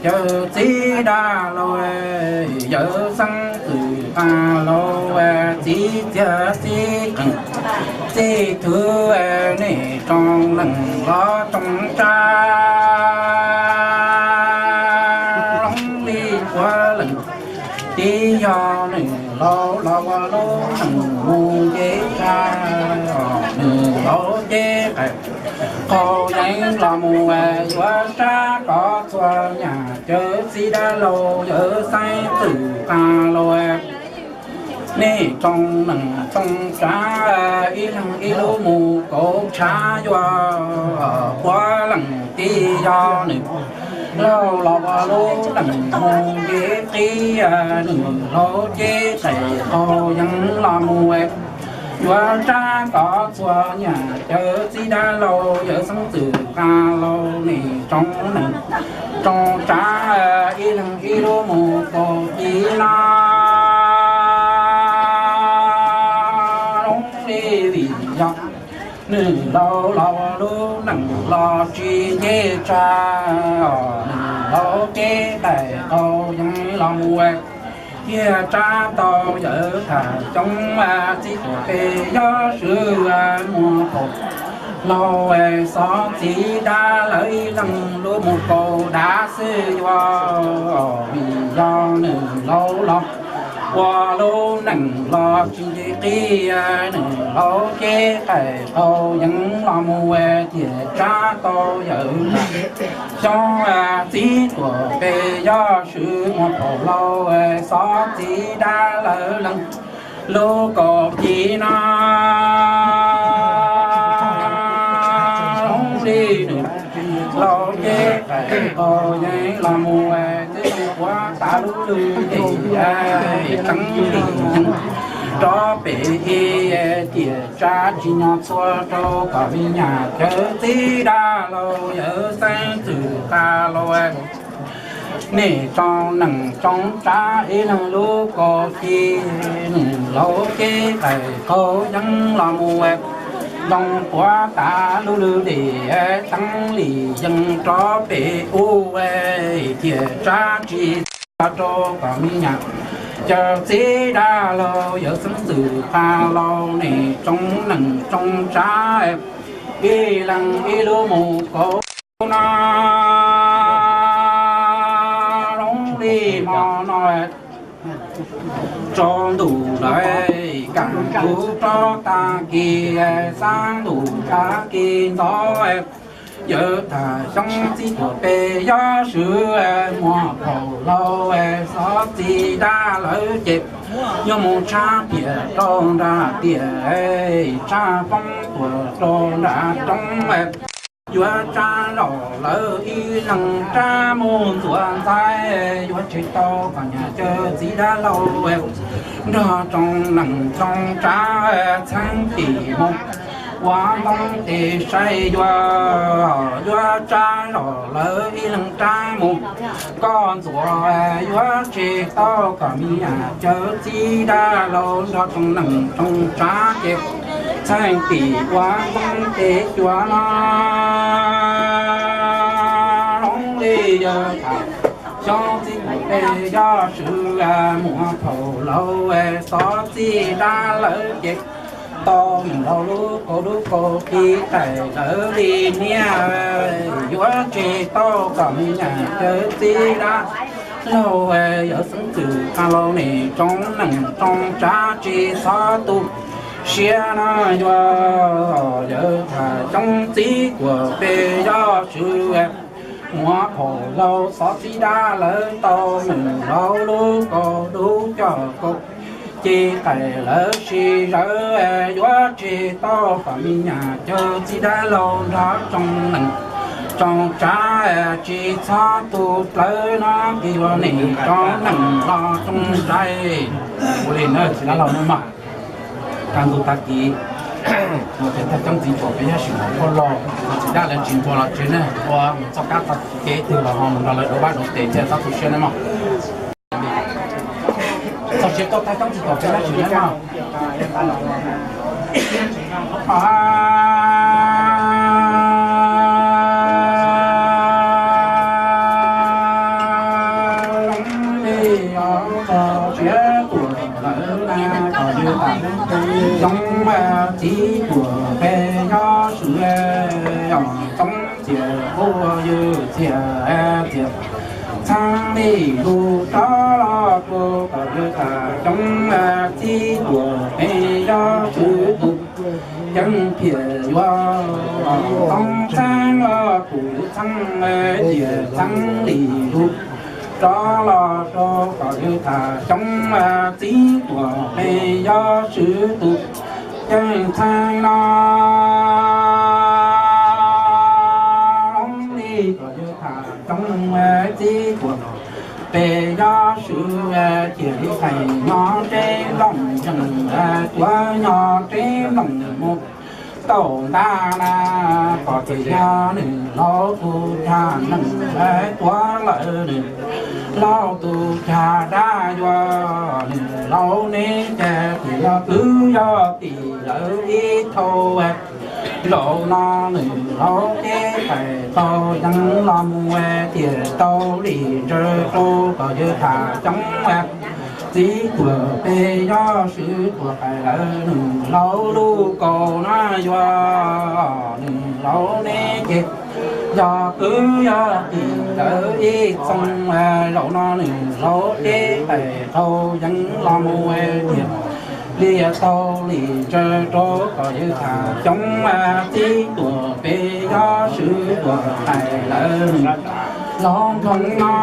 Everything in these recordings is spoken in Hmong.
Cawm txiv dab laug, yawm xeeb txwm qas laug, txiv txiag txiv qees, txiv thwv, nej tsoom neeg los tsoom tsav, zoo li puav leej tib yog nws laus los ua lub neej mus nce tsa, nws laus ces qais qhau yeeb los mus yuav rab kov txhua nyam. Cawm txiv dab laug, yawm xeeb txwm qas laug, nej tsoom neeg tsoom tsav, ib leeg ib lub mus kaus tshav yuav puav leej tib yog nws laus los ua lub neej mus nce qib, nws laus ces qais qhau yeeb los mus yuav rab kov txhua nyam. Cawm txiv dab laug, yawm xeeb txwm qas laug, nej tsoom neeg tsoom tsav, ib leeg ib lub mus kaus ci na, zoo li vim yog nws laus los ua lub neej los tsis nce tsa, nws laus ces qais qhau yeeb los mus yuav rab tau yawm tham xyoob txiv tuam pes yog swb muag phaum laug, xov txiv dab lawv ib leeg lub mus kaus dav xwb yuav, vim yog nws laus los ua lub neej los tsis nce qib, nws laus ces qais qhau yeeb los mus tiam rab tau yawm xyoob txiv tuam pes yog swb muag phaum laug, xov txiv dab lawv leeg lub kaus ci na, zoo li nws laus ces qais qhau yeeb los mus twb tsis puav tas lub lwm tes, tseeb li yeeb rov pem ib tiam tsab tsis nyob txhua rau kom me nyuam. Cawm txiv dab laug, yawm xeeb txwm qas laug, nej tsoom neeg tsoom tsav, ib leeg lub kaus ci, nws laus ces qais qhau yeeb los mus ntoo puav tas lub lwm tes, tseeb li yeeb rov pem ub tiam tsab tsis txhua rau kom me nyuam. Cawm txiv dab laug, yawm xeeb txwm qas laug, nej tsoom neeg tsoom tsav, ib leeg ib lub mus kaus na, zoo li hmo no tsaus ntuj lawm, kaj ntug rov tag kis, xav ntuj tag kis ntxov, yawm tham xyoob txiv tuam pes yog swb muag phaum laug, xov txiv dab lawv ces yuav mus tshab tiam rau nram tiam, tshab poob tuam rau nram roob, yuav tsa zom lawv ib leeg rab mus ntxuav ntxaib, yuav tseg tau kom nyuam. Cawm txiv dab laug, nrog tsoom neeg tsoom tsav, txheeb tim mus ua ntoob tes saib yuav, yuav tsa zom lawv ib leeg rab mus koj ntxuav, yuav tseg tau kom me nyuam. Cawm txiv dab laug nrog tsoom neeg tsoom tsav ces txheeb tim ua ntoob tes cuav no, zoo li yawm tham xyoob txiv tuam pes yog swb muag phaum laug, xov txiv dab lawv ces tau nws laus lub kaus dub kaus qis qais lawv li niaj, yuav tseg tau kom me nyuam. Cawm txiv dab laug, yawm xeeb txwm qas laug, nej tsoom neeg tsoom tsav tsis txhob tu siab no yuav, yawm tham xyoob txiv tuam pes yog swb muag phaum laug, xov txiv dab lawv tau nws laus lub kaus dub coj kaus ci qais lawv sib zawv, yuav tseg tau kom me nyuam. Cawm txiv dab laug nrog tsoom neeg tsoom tsav tsis txhob tu plawv no ces yuav, nej tsoom neeg los tsoom tsav. Ua li na txiv dab laug nawb mog. Kaj ntug tag kis, ua ces thaj xyoob txiv tuam pes yog swb muag phaum laug, txiv dab lawv tsis nquag los tsev ne, ua mus txoj kab txoj kev twg los ho mus nrog lawv dob vaj dob tes thiaj txhob tu siab nawb mog. Txog siav koj thaj xyoob txiv tuam pes yog swb nawb mog. Siav tuam lawm na, kom yawg tham xyoob txiv tuam pes yob swm, yog xyoob txias ua yawg txias txias txheeb li lug rov los rua, kom yawg tham xyoob txiv tuam pes yob swm tus ceeb phiaj yuav xyoob txheeb los tus txheeb tias txheeb li lug rov los rua, kom yawg tham xyoob txiv tuam pes yob swm tus ceeb txheeb no li, kom yawg tham xyoob txiv tuam pes yob swm, cia li qees nyob tsev nplooj zeeg, tuav nyob tsev nplooj mus tau ntag na, kom txiv yog nws laus tus cag neeg tuav lawm nws laus tus cag dab, yuav nws laus neb ces txiv yog kwv yog tij lawm ib thaum. Zaum no nws laus ces qais tau yeeb los mus tias tau li ntsaws rau, kom yawg tham xyoob txiv tuam pes yob swm tuam qais lawm nws laus lub kaus na, yuav nws laus neb ces yog kwv yog tij lawm ib txhooj. Zaum no nws laus ces qais tau yeeb los mus tias li tau li ntsaws rau, kom yawg tham xyoob txiv tuam pes yob swm tuam qais lawm nws laus nploog no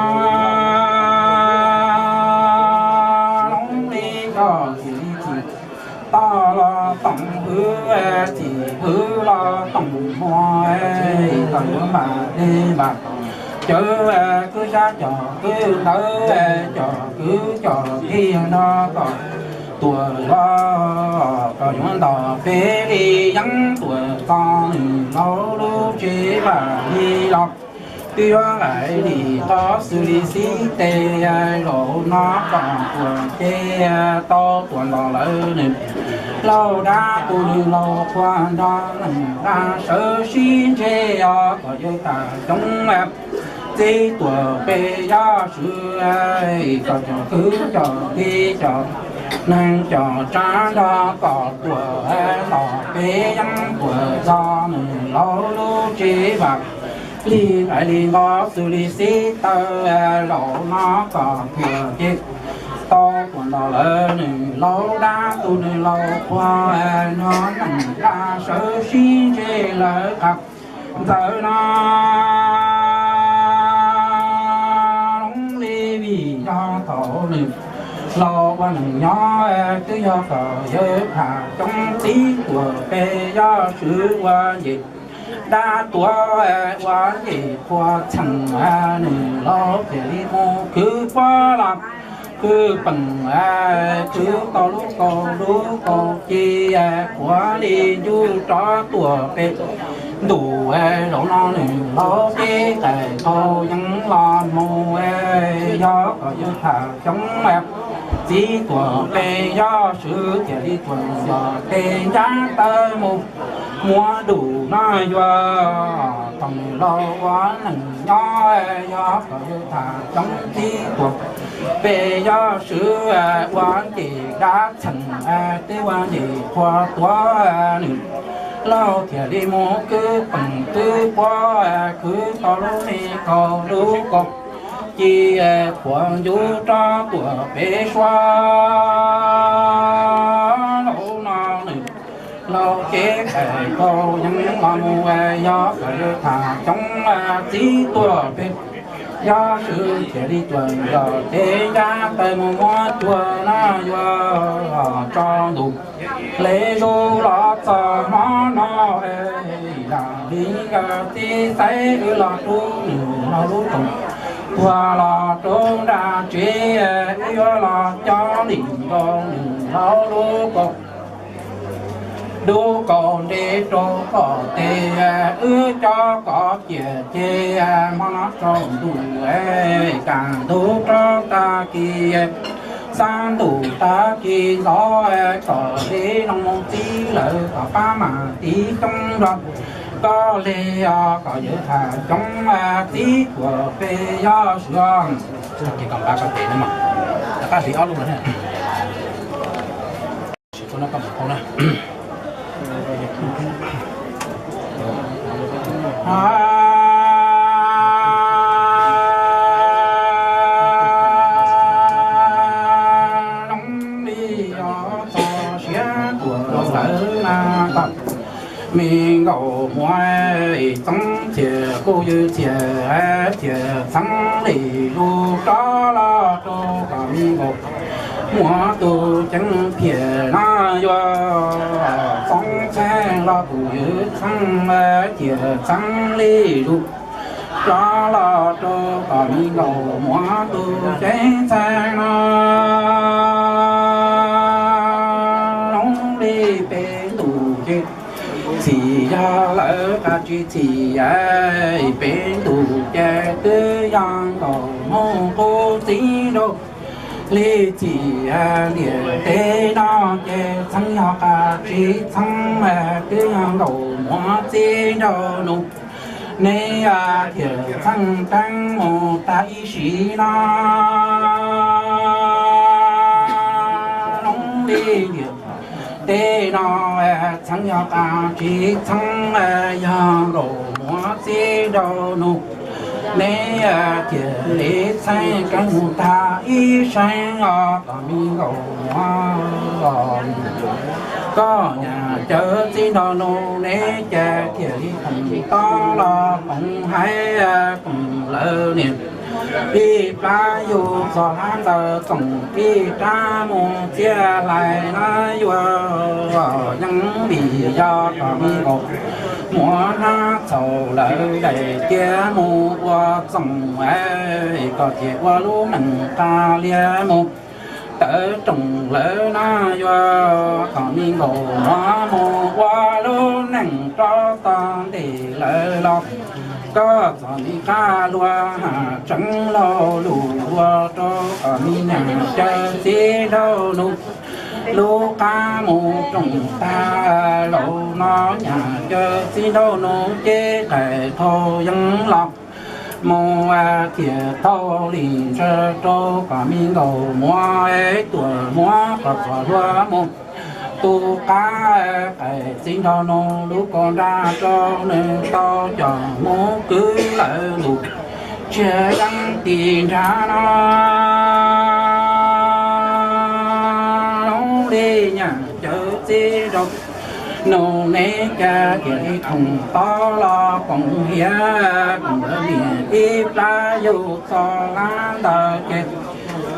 loo li koj txiv txim toj los toom hwv, txim hwv los toom muag, kom yuav npam li npam cawv, kwv xyab cov kwv ntawv, cov kwv cov tij no kom tuam los kom yuav nto peb li yeeb tuam txog nws laus lub tsev vam li los twb yuav hais li qhov xws li xib teg, zaum no kom tuam ces tau tuam nto lawm nws laus dab tu nws laus qhua nrog neeg dab sawv sib ntseg os, kom yawg tham xyoob txiv tuam pes yob swm, kom cov kwv cov tij cov neeg cov tsav nrog kom tuam nto peb yeeb tuam txog nws laus lub tsev vam li hais li nqo xws li xib taw, zaum no kom tuam ces tau tuam nto lawm nws laus dab tu nws laus qhua nrog neeg dab sawv sib ntseg lawv qab ntxawm no loo li vim yog thaum nws laus ua neeg nyob twb yog kom yawg tham xyoob txiv tuam pes yob swm ua nce dab tuav ua nce qhua txheem, nws laus thiaj li mus khwv puab los khwv peem, khwv tau lub kaus lub kaus ci quav li ncuj rov tuam pes ntuj, zaum no nws laus ces qais tau yeeb los mus, yog kom yawg tham xyoob txiv tuam pes yob swm thiaj li tuam yog tes ncaj taw mus muab dum no yuav tau nws laus ua neeg nyob, yog kom yawg tham xyoob txiv tuam pes yob swm ua nce dab txheem, twb ua nce qhua tuav nws laus thiaj li mus khwv peem twb puab khwv tau lub me kaus lub kaus ci quav ncuj rov tuam pes suab, zaum no nws laus ces qais tau yeeb los mus, yog kom yawg tham xyoob txiv tuam pes yob swm thiaj li tuam yog tes ncaj taw mus muab cuag no yuav tso ntuj hle zuj los txog hmo no, yam li nkawd txiv xaiv wb los rub nws laus lub toom tuag los rau nram tsev, wb yuav los coj lim nkaus nws laus lub kaus dub kaus nte rau kom tes, wb coj kom ciam ces hmo no tsaus ntuj, kaj ntug rau tag kis, xab ntuj tag kis ntxov, kom li loo txib lawm kom pab mam tiv xyoob nrog koj li os, kom yawg tham xyoob txiv tuam pes yob swm. Qab hliv ob lub no na. Sim tua no koj mus tua na. Zoo li os txog siav tuaj lawm na koj me nkauj muam, Txoov Txhiaj kuj yog Txhiaj, Txhiaj Txheeb li lus rov los rau koj me nkauj muam tus ceev phiaj na yuav Txoov Txheeb los kuj yog Txheeb, Txhiaj Txheeb li lus rov los rau koj me nkauj muam tus ceev ntxhais no. Zoo li peb ntus ces txhim yog lawv qab tsis txhim, peb ntus ces twb yog nkaus mus qub txiv nraug li txhim. Ntiaj teb no ces txheeb yog qab tsis txheeb, twb yog nkaus muab txiv nraug nus, neb thiaj txheeb teeb mus tag ib sim no. Zoo li ntiaj teb no txheeb yog qab tsis txheeb, yog nkaus muab txiv nraug nus, neb thiaj li txheeb teeb mus tag ib sim os koj me nkauj muam. Koj nyam cawv txiv nraug nus neb ces thiaj li khoom tob los khoom haiv, khoom lawv niam ib plab yug txog hlab ntawd txoom ib rab mus txiav hlais na yuav yeeb vim yog koj me nkauj muam hnab txhaum lawv daim tiab mus ua txoom, koj thiaj ua lub neej qas lias mus tawv rooj lawm na yuav koj me nkauj muam mus ua lub neej rov tog ntes lawv los. Koj txom nyem qab luag ham tseev laug lus ua rau koj me nyam cawv txiv nraug nus lub qab mus rooj tag laus no nyam cawv txiv nraug nus cev qaim thau yeeb los mus thiaj tau li ntshaw rau koj me nkauj muam tuaj muab koj txoj hlua mus tu qab qaim txiv nraug nus lub kaus nrad rau nws tau coj mus kwv lawm lus tsis yeej ti nrad no. Zoo li nyam cawv txiv nraug nus neb ces thiaj li khoom tob los khoom hiav, khoom lawv niam ib plab yug txog hlab ntawd ces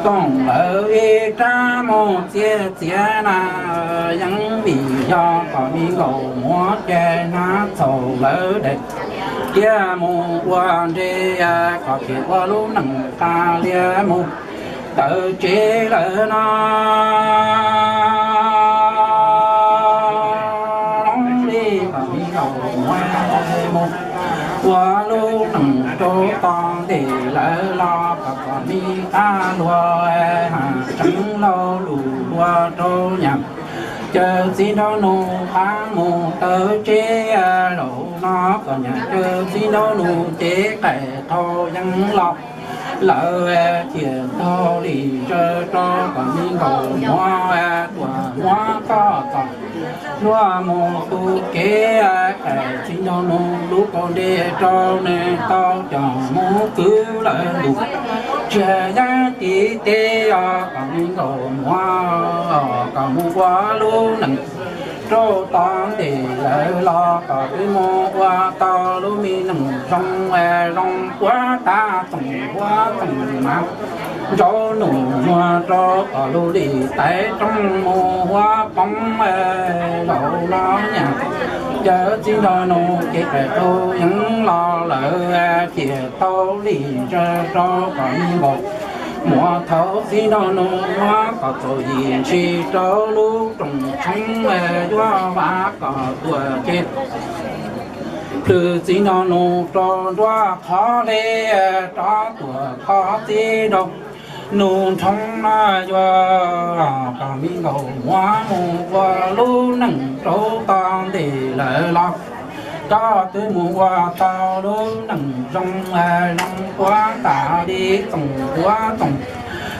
koom lawv ib rab mus txiav txiav na yeeb vim yog koj me nkauj muam ces hnab txhaum lawv daim tiab mus ua nres, koj thiaj ua lub neej qas lias mus tawm tsev lawm no. Zoo li koj me nkauj muam mus ua lub neej rau tog ntes lawm los koj txom nyem qab luag ham tseev laug lus ua rau nyam cawv txiv nraug nus qab mus tawm tsev laus no koj nyam cawv txiv nraug nus cev qaim thau yeeb los lawm thiaj tau li ntshaw rau koj me nkauj muam tuaj muab koj txoj hlua mus tu kev qaim txiv nraug nus lub kaus nres rau nws tau coj mus kwv lawm lus tsis yeej ti teb os koj me nkauj muam, koj mus ua lub neej rau tog ntes lawm los koj twb mus ua tau lub me neej zoo zoo puag ta txoom ua txoom mas nraug nus muag rau koj lub lim tais roob mus ua poob laus no nyam cawv txiv nraug nus cev qaim thau yeeb los lawm thiaj tau li ntshaw rau koj me nkauj muam thaum txiv nraug nus muab koj txoj yim ntshis rau lub rooj tshoob yuav vam koj tuaj ces plhws txiv nraug nus rau nruab qhov li rov tuaj kho txiv nraug nus nrhoo na yuav koj me nkauj muam mus ua lub neej rau tog ntes lawm los koj twb mus ua tau lub neej zoo zoo puag ta li txoom ua txoom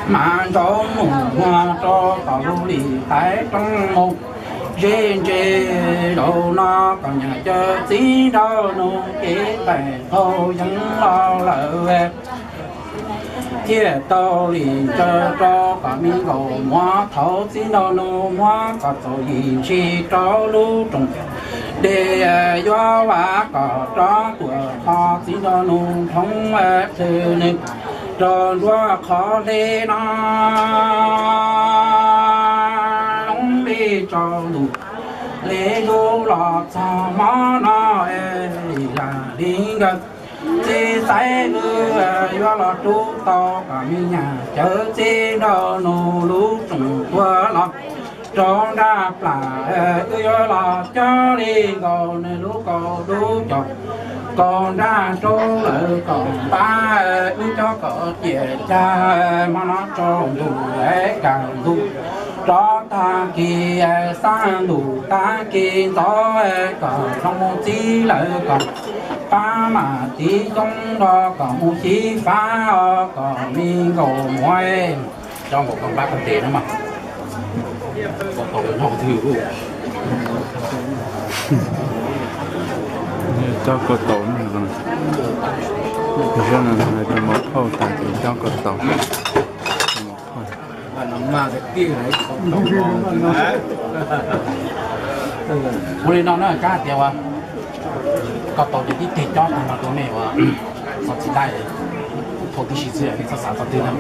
Mas ntsauv nus muag rau tom lub lim tais roob mus, zeb ntse zaum no kom nyam caw txiv nraug nus kev tais thaum yeeb los lawm. Thiaj tau li ntsaws rau kom me nkaus muab thaum txiv nraug nus muab kom txaus yim ntsis rau lub rooj dej yuav vas kom rov tuam qho txiv nraug nus dhoob thwm nws rau nruab qhov hle no. Loob li tsaus ntuj li lub los txog hmo no, lam li nkawd txiv xaiv wb yuav los rub tau kom me nyuam cawv txiv nraug nus lub rooj tuag los rau nraj plas. Wb yuav los cog li nkaus nws lub kaus dub cog kaus nraj rau lawv kom pab wb cog kom ciam cag hmo no tsaus ntuj kam ntuj rov tag kis xab ntuj tag kis ntxov kom zoo mus txib lawv kom pab mam tiv coob nrog kom mus xyiv fab os kom me nkaus muab coj nkaus koj pab koj tes no mas. Coj koj tau, coj koj tau. Ua li no na, kab hais tias ua koj tau ces tib teg cob tag no rau nej ua txog txiv laij, thau tib si xwb, nej txhob xav txog twg na.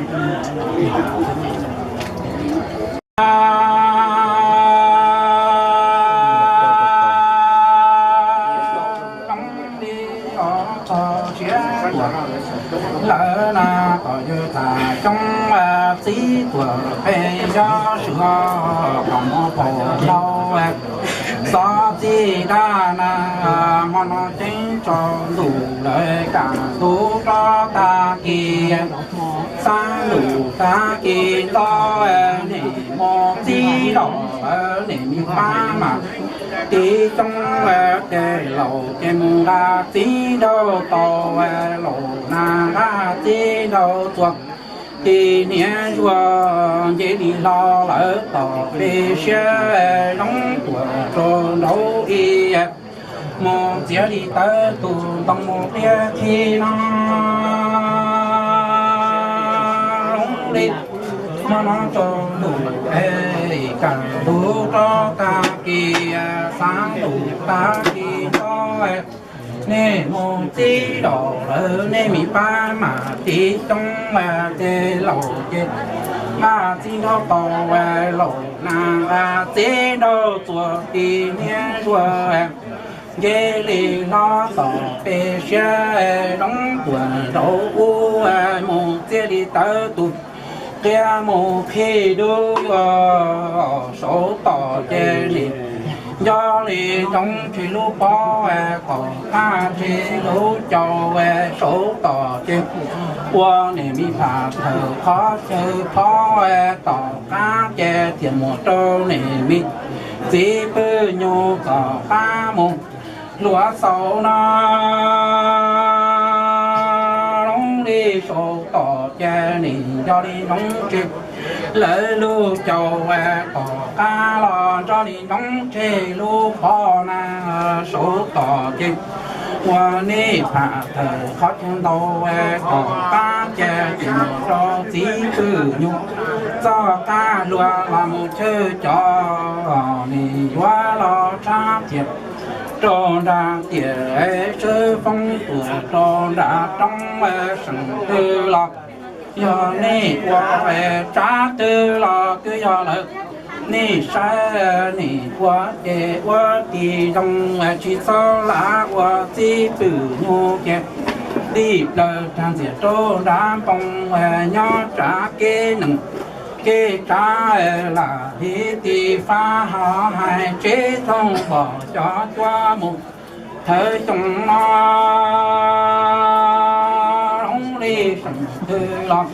Lawv na kom yawg tham coob txiv tuam peb nco sua kom mus pom ntau xov txij dab na. Hmo no ceeb tsaus ntuj lawv kam ntug rov tag kis xab ntuj tag kis ntxov, nim mus txib los lawv nim me pab mas tiv coob ces laus ces mus nqa txiv nraug tau, laus na nqa txiv nraug txuas tis hniav zuag nce li hlo lawv tom peb siab zoov tuam rau nraud ib mus txiav li tawv tus ntoo mus pliab khi no. Loob li hmo no tsaus ntuj es kam ntug rov tag kis xab ntuj tag kis ntxov, nej mus txib los lawv nej me pab mas tiv coob ces laus ces nqa txiv nraug tau, laus na nqa txiv nraug txuas tis hniav zuag nce li hlo tom peb siab zoov tuam nraud ub mus txiav li tawv tus qia mus khi dub yuav saud tom ces nim nco li ntsoov tseg lub pob, tom qab tseg lub caus, saud tom ces ua nim me pham thawm qhov chaw phob, tom qab ces thiaj mus rau nim me txiv pwj nyuj tom qab mus hluav xaus no. Loob li saud tom ces nim nco li ntsoov tseg lawv lub caus, tom qab los nco li ntsoov tseg lub pob na, saud tom ces ua nim pham thawm qhov chaw ntau, tom qab ces thiaj mus rau txiv pwj nyuj txoj qab hlua los mus chawj cov, nim yuav los tshab thiaj rau nram tiam sawv foob tuam rau nram roob seem twg los yog nej ua, tsav twg los twb yog lawm. Nej saib nim ua ces ua tis zoo, tsis txhob lam ua txiv pwj nyuj ces tij plaws rag ntxias rau nram npoo, nyob tsav kev nees kev tsav lam hiv tis fab ho hais tsev thooj pom cov cuab mus thawv xyoo no. Loob li seem twg los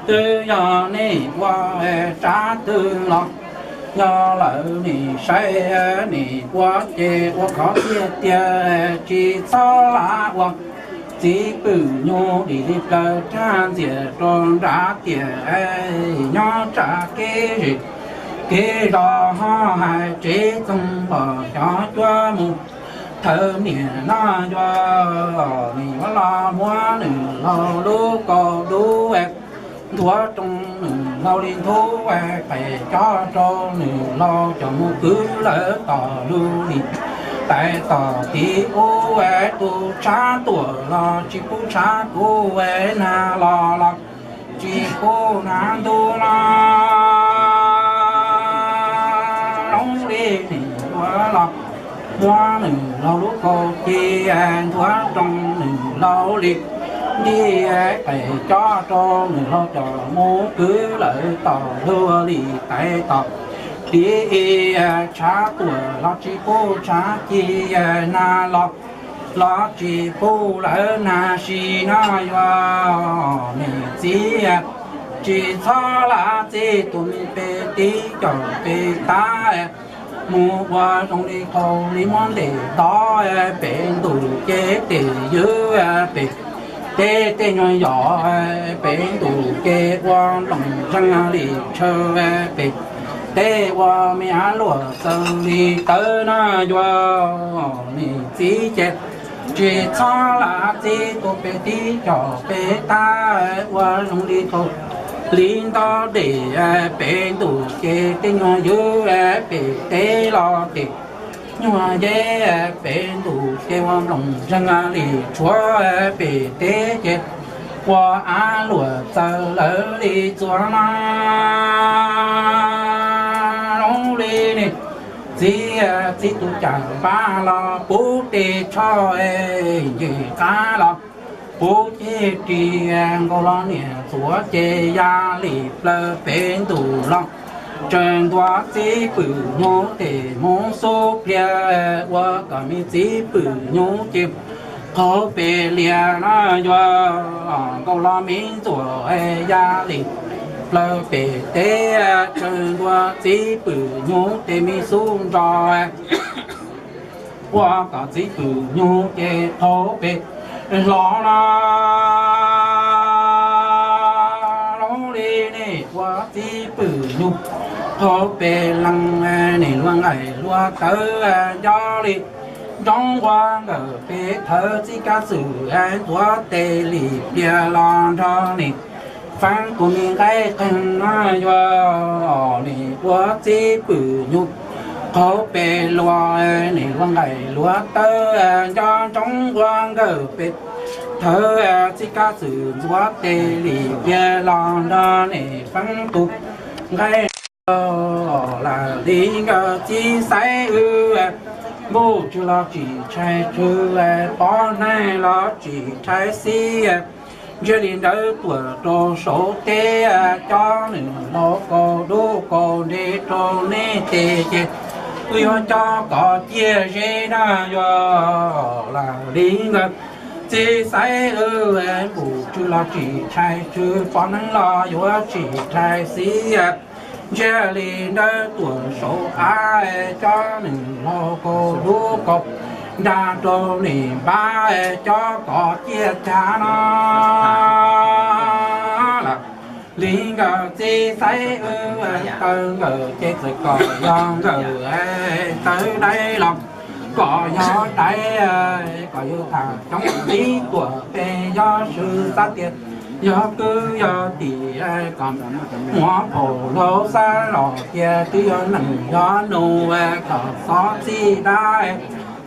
twb yog nej ua, tsav twg los yog lawm. Nim saib nim ua ces ua khov tiag tiag, tsis txhob lam ua Txiv pwm nyuj dim li plaws rag ntxias rau nrad tias, nyob tsam kev zes kev zos ho hais tsev txoog pom xyov cuab mus thawv niam no yuav, nws yuav los muab nws laug lub kaus dub nthuav rau nws laug li ntub, pem cob rau nws laug cov mus kwv lawv tom lug li. Tais tom tiv ub, tus tshav tuam los tsis pub tshav kub, nag los los tsis pub nag ntuj los. Zoo li nws yuav los muab nws laug lub kaus ci nthuav rau nws laug li ntij, pem cob rau nws laug cov mus kwv lawv tom lug li. Tais tom tiv ib, tshav tuam los tsis pub tshav ci, nag los los tsis pub lawv nag si no yuav, nws txiv tsis txhob lam txib tus me pem tib caum pem tab mus ua zoo li qhau li muab ntes tod, pem ntuj ces tes ywg, pem teb tej nyuag yos, pem ntuj ces ua nplooj zeeg li tshaw, pem teb ua me ab luam txaws li tawv no yuav, nws txiv ces tsis txhob lam txib tus pem tib caum pem tab ua zoo li qhau li nto des, pem ntuj ces tej nyuag ywg, pem teb los ces nyuag yeb, pem ntuj ces ua nplooj zeeg li tshuav, pem teb ces ua ab luam txaws lawv li txuas no. Zoo li nws txiv, txib tus cas npab los pub tej tsho, nce qab los pub ceg ris, nkaus los niam ntxuav ces ya li plaws pem ntuj los. Tsaws ntua txib pwm nyuj tes mus xub pliag, ua kom me txib pwm nyuj ces qhov pem lias no yuav, nkaus los me ntxuav ya li plaws pem teb, tsaws ntua txib pwm nyuj tes me xub nro, ua kom txib pwm nyuj ces qhov pem hlo no. Zoo li nej ua txib pwm nyuj qhov pem lees, nej luag nqaim luag tawv nco li nroo ua nkawm pem thawv txij kab xwm ntxuav tes li pliag los nrog nej feeb tus me nqaij qeeg no yuav, nej ua txib pwm nyuj qhov pem luas, nej luag nqaim luag tawv nco nroo ua nkawm pem thawv txij kab xwm ntxuav tes li pliag los nrog nej feeb tus nqaij. Lam li nkawd txiv xaiv wb, npuj tswv los tsis tshais tswv, pov hneev los tsis tshais xib, ntsiag li ntawd tuam rau saum teb, cov nws laus kaus dub kaus nres rau nej tes ces wb yuav coj kom ciaj zeb na yuav. Lam li nkawd txiv xaiv wb, npuj tswv los tsis tshais tswv, pov hneev los yuav tsis tshais xib, ntsiag li ntawd tuam saum av, cov nws laus kaus dub kaus nra rau nej npab, cov kom ciaj cas no. Lam li nkawd txiv xaiv wb, taw nkawd ces txawm kom yog nkawd, taw daiv los kom yog daiv, kom yus tham coob txib tuam pem yog swb xav tias yog kwv yog tij, kom muab phaum laus xav los tias twb yog neeg yog nus, kom xov txij dab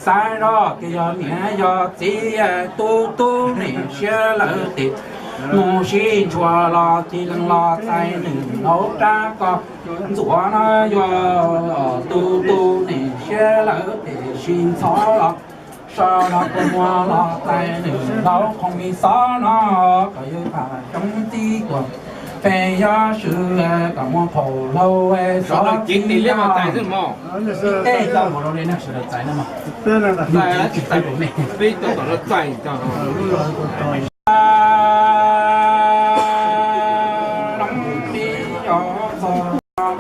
xav zoj tias yog niam yog txiv, tu tu niam siab lawv tes mus sib ntshua los tig lees los txais nws laus rab koj ntxuav no yuav, tu tu niam siab lawv tes sib ntxhov los so los kua muag los txais nws laus qhoo mi xov no, kom yus tham coob txib tuam pem yog swb, kom muab phaum laus xov txij tej tau mus rau li neeg sawv daws txais no mas.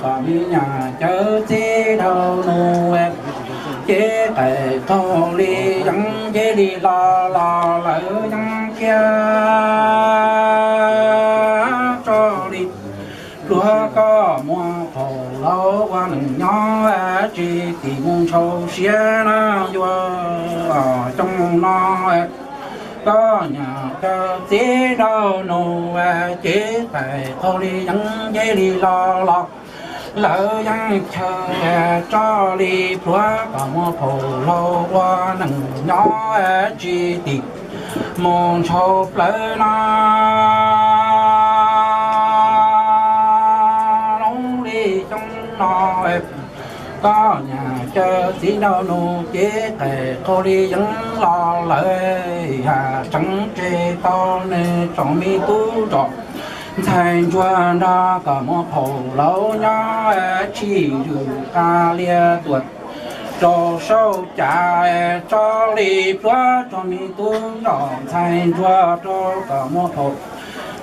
Kom me nyuam cawv txib dhau nus, ces qais qaug li yeeb nce li hlo los lawv yeeb kiag tso li. Pluav koj muaj phaum laus ua neej nyob tsis tim mus ntshaus siab na yuav coob no. Koj niam koj txiv nraug nus ces qais qaug li yeeb nce li lo los lawv yeej chaw tso li. Pluav koj muaj phaum laus ua neej nyob tsis tim mus ntshaus plawv no. Lub li xyoo no koj niam koj txiv nraug nus ces qais qaug li yeeb los lawv tseev tseg tau nws tsoom me tub nrog ntxhais ntsuag nrog koj muaj phaum laus nyob tsis zwm qab lias tuaj rau saum cav tso li. Pluav tsoom me tub nrog ntxhais ntsuag rau koj muaj phaum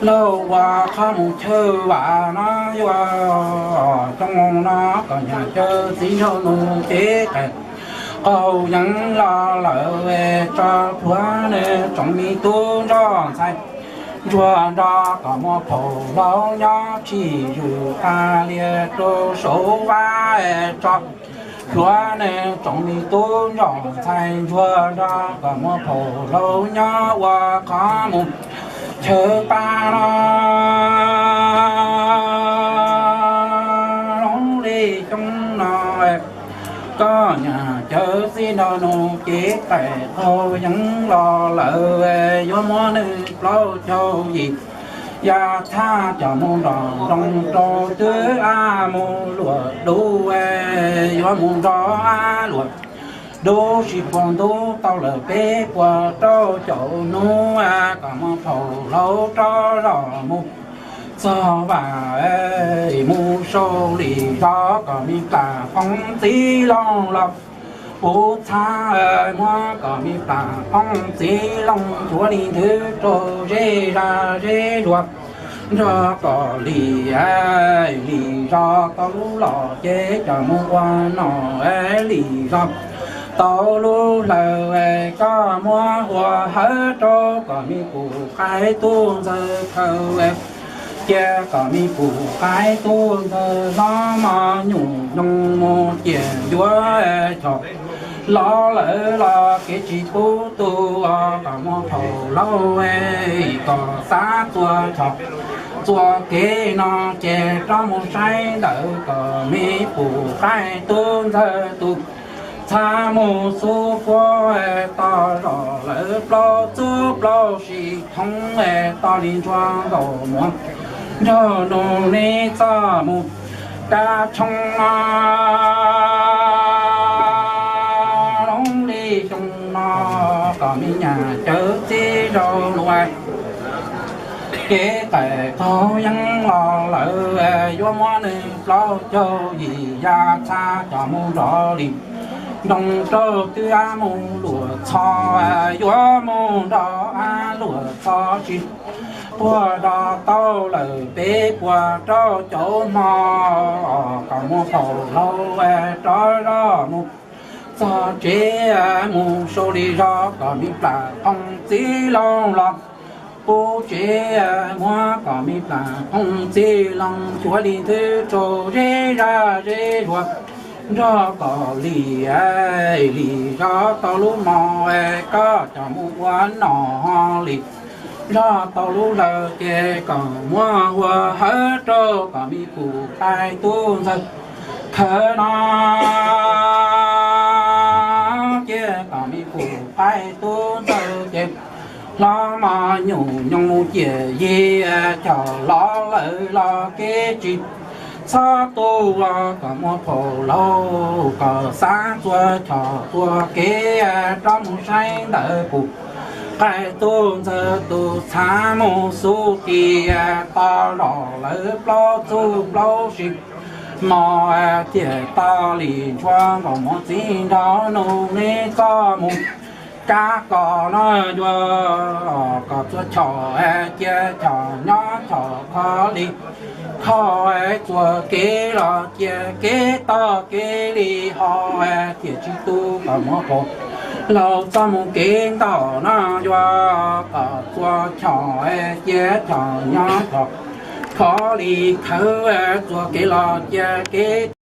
laus ua qhov mus chaw vam no yuav coob no. Koj niam koj txiv nraug nus ces qais qaug yeeb los lawv tso. Pluav nws tsoom me tub nrog ntxhais ntsuag nrog koj muaj phaum laus nyob tsis zwm qab lias rau saum vaj tso. Pluav nws tsoom me tub nrog ntxhais ntsuag nrog koj muaj phaum laus nyob ua qhov mus chaw pab no. Lub li xyoo no koj niam koj txiv nraug nus ces qais qaug yeeb los lawv yuav muab nws plaub caug yim yav txhab coj mus nrog nroo rau twb ab mus luam dub, yuav mus nrog ab luam dub sib puag ntub tau lawm peb puas rau caum hnub. Koj muaj phaum laus rov zos mus txog vam mus sau li zos koj me plam phooj txiv loo los puv txhab, muab koj me plam phooj txiv loo cuav li nthwv rau zej zag zej zuag nrog koj li li zos tau lub los ces coj mus ua nom li zos tau lub hlawv. Koj muab ua hawv rau koj me pum qaib tub ntxawg khaws, cia koj me pum qaib tub ntxawg hlob mos nyuj nyoos mus ciam yuav choj los lawm los kev tsis pub tu. Koj muaj phaum laus koj xav txua choj txua kev no ces rov mus saib ntawm koj me pum qaib tub ntxawg tus txhab mus xub puab toj zog lawm plaub txub plaub sim thoob toj li ntsuag nkaus muag nraug nus neb txoj mus kab tshoob no. Lub li xyoo no koj me nyuam cawv txiv zaug nua kev qais qaug yeeb los lawm yuav muab nws plaub caug yim yav txhab coj mus nrog li nroo rau twb ab mus luam txho, yuav mus nrog ab luam txho tsis puag do tau lawm peb puas rau caum hmo. Koj muaj phaum laus rov zos mus txog tsev mus sau li zos koj me plam phooj txiv loo los puv tsev, muab koj me plam phooj txiv loo cuav li nthwv rau zej zag zej zuag nrog koj li li zos tau lub mos koj coj mus ua nom li zos tau lub hlawv ces koj muab ua hawv rau koj me pum qaib tub ntxawg khawv no. Cia koj me pum qaib tub ntxawg ces hlob mos nyuj nyoos mus ciam yig choj los lawm los kev tsis txhob tu. Koj muaj phaum laus koj xav txua choj txua kev rov mus saib ntawm pum qaib tub ntxawg tus txhab mus xub kis toj zog lawm plaub txub plaub sim mos thiaj toj li ntshua nkaus muag txiv nraug nus neb txoj mus kab koj no yuav koj txua choj cia choj nyob choj kho li kho txua kev los cia kev toj kev li ho thiaj tsis tu. Koj muaj phaum Laus txoj mus kev ntau no yuav kom txhua chaw cia chaw nyob chaw, khov li khawv txhua kev los cia kev.